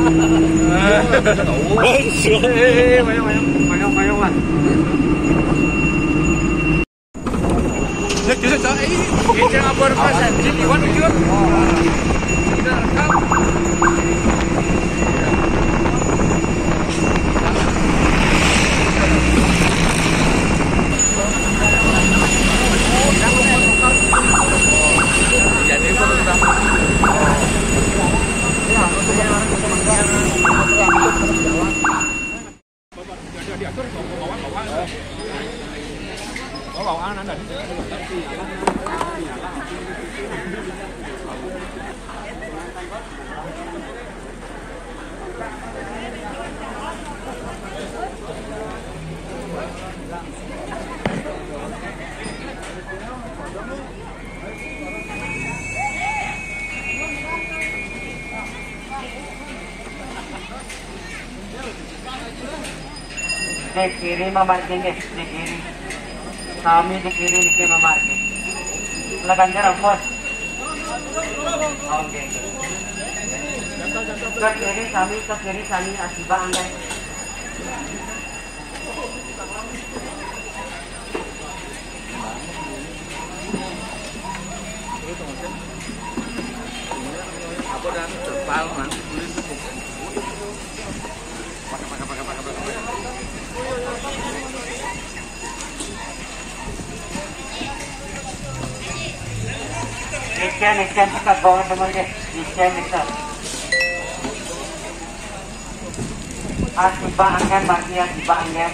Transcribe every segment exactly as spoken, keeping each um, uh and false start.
Mayong, mayong, mayong, mayong, mayong, mayong, mayong, mayong. Ya, kita cak, eh. Kita apa, Pak? Jadi, wan, yuk. Kita rekam. Di kiri mamarkir, guys, di kiri. Sami di kiri niki mamarkir. Lah ganjar, Bos. Oke. Ke kiri sami, ke kiri sami, akibat anggai. Apa dan terpal nanti tulis itu. Ikan, ikan, kita bawa teman deh. Ikan, ikan. Ah, tiba angin, Mas, ya, tiba angin.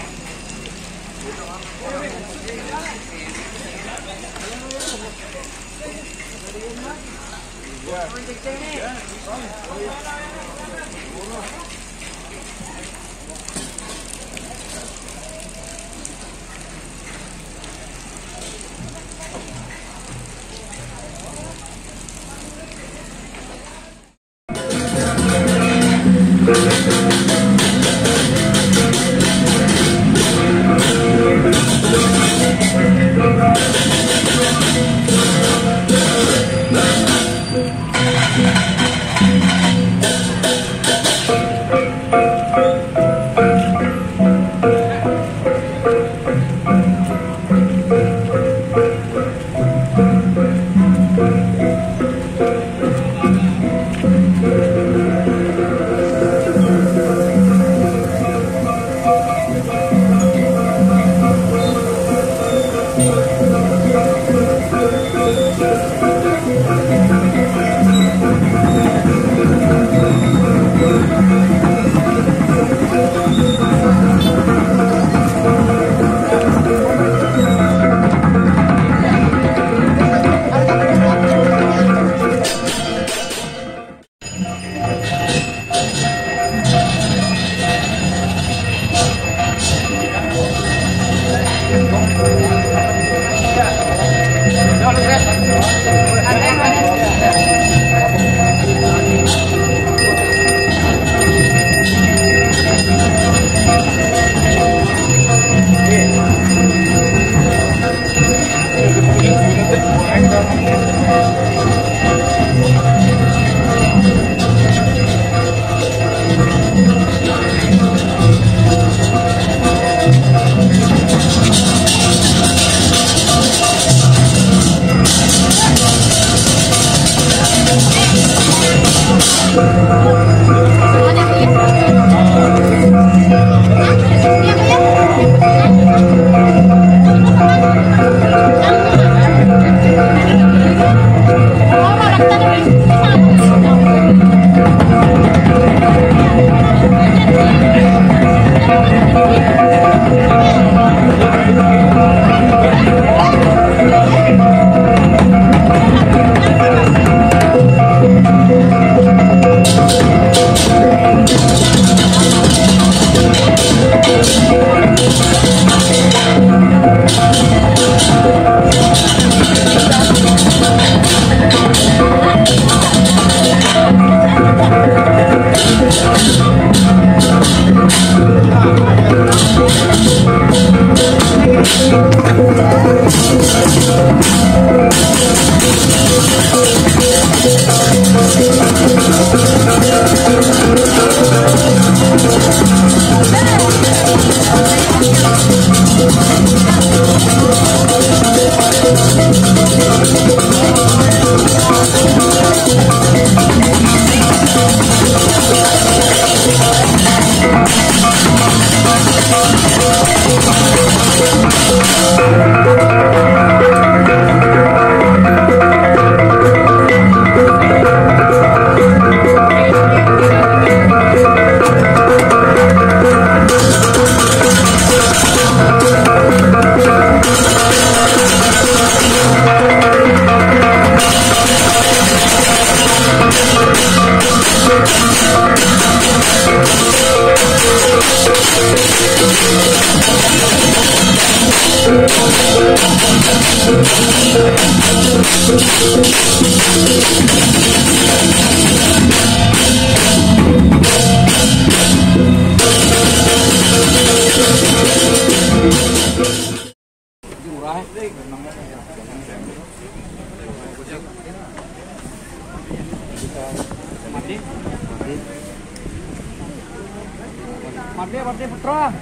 Mati, mati putra.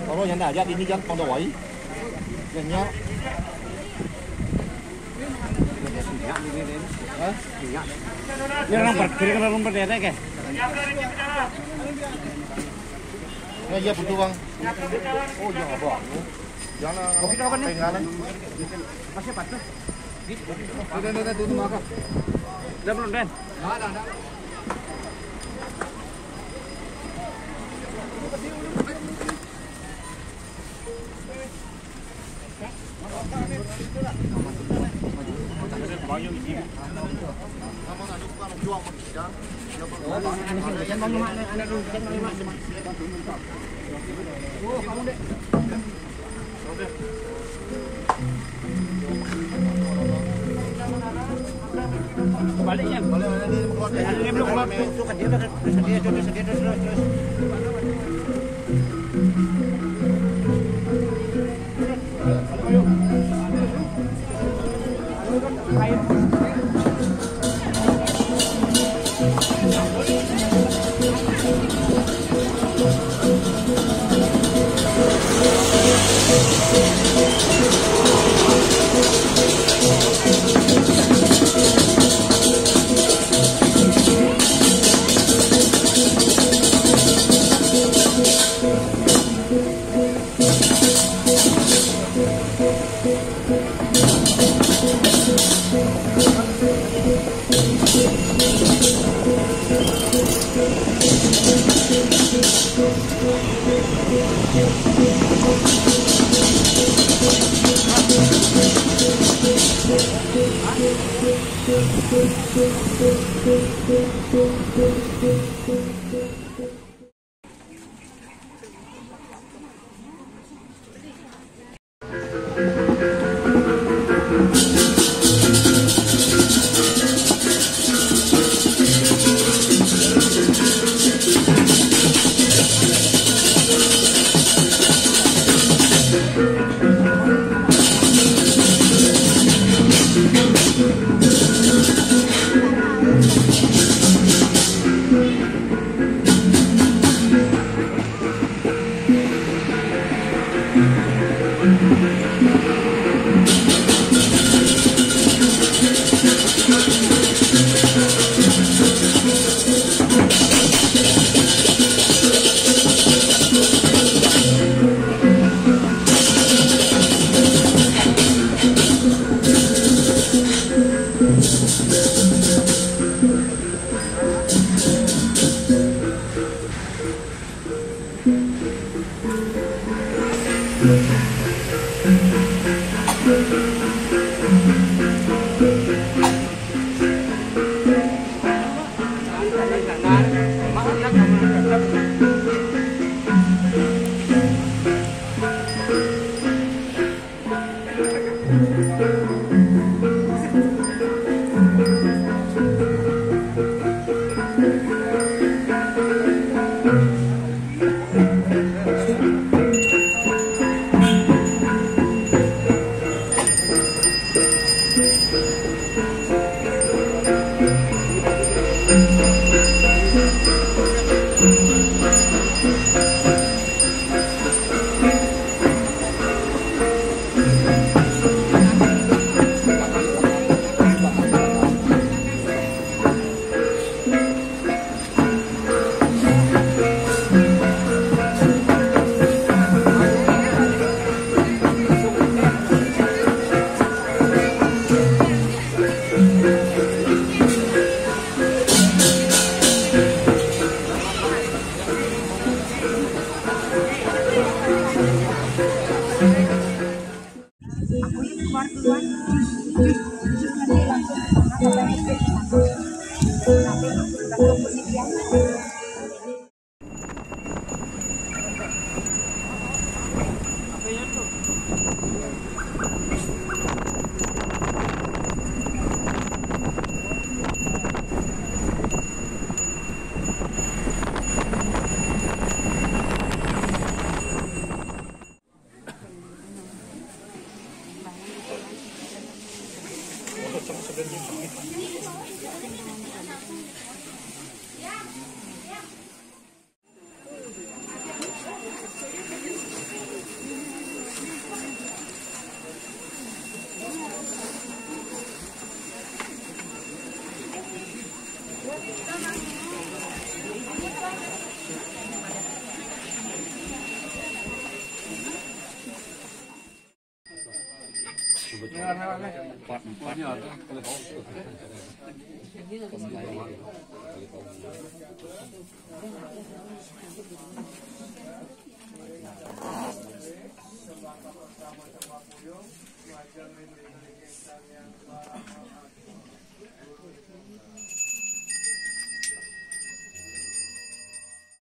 Kalau yang dah ajak ini jangan pada wai. Yang nyak. Hah? Ini orang ber-, kiri kalau orang berderet, eh? Ya, iya, betul, Bang. Oh, iya, Abang. Jangan. Kopi apa nih? Ketinggalan. Masih apa tuh? Udah, udah, udah, tutup maka. Udah belum, Den? Nggak ada, ada. Baliknya. Ada dia belum keluar. Terus dia, terus dia, terus dia, terus, terus.